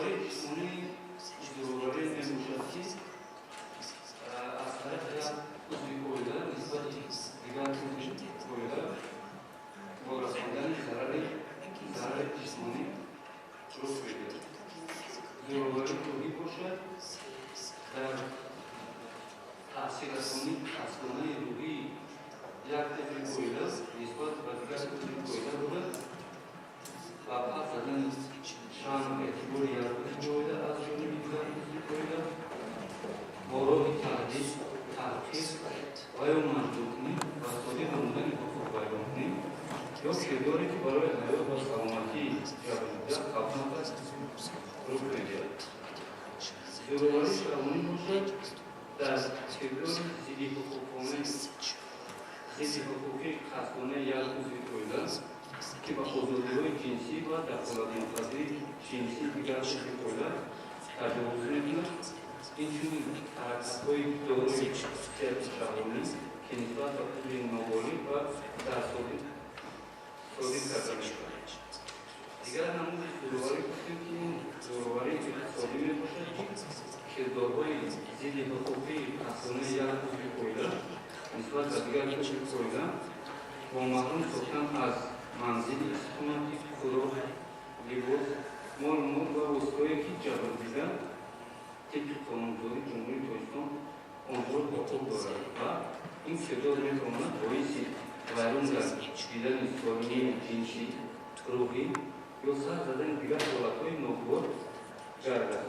Зӯроварии ҷисмонӣ зӯроварие мебошад, ки аз тарафи як узви оила нисбати дигар узви оила бо расондани зарари ҷисмонӣ рух медиҳад. Зӯроварии рӯҳӣ бошад, дар таъсиррасонии қасдонаи рӯҳии як узви оила нисбат ба дигар узви оила буда ва пас задани шаъну эътибори як узви оила аз ҷониби дигар узви оила бо роҳи таҳдид, таҳқир ва ё маҷбуркунӣ ва содир намудани ҳуқуқвайронкунӣ ё кирдоре, ки барои ҳаёт ва саломатии ҷабрдида хавфнок аст, рух медиҳад. Зӯроварии шаҳвонӣ бошад, дар кирдори зиддиҳуқуқии қасдонаи як узви оила, ки ба озодиҳои ҷинсӣ ва дахолатнопазирии ҷинсии дигар узви оила таҷовуз мекунад, инчунин ҳаракатҳои дорои хусусияти шаҳвонӣ, ки нисбат ба узви ноболиғ ва дар содир карда мешавад. Дигар намуди зӯроварӣ гуфтем, ки ин зӯроварии иқтисодӣ мебошад, ки кирдорҳои зиддиҳуқуқии қасдонаи як узви оила нисбат ба дигар узви оила бо маҳрум сохтан аз манзили истиқоматӣ, хӯрок, либос, молу мулк ва воситаҳое, ки ҷабрдида тибқи қонунгузории Ҷумҳурии Тоҷикистон онҳоро ҳуқуқ дорад, ва ин кирдор метавонад боиси вайрон гардидани солимии ҷинсӣ, рӯҳӣ ё сар задани дигар ҳолатҳои ногувор гардад.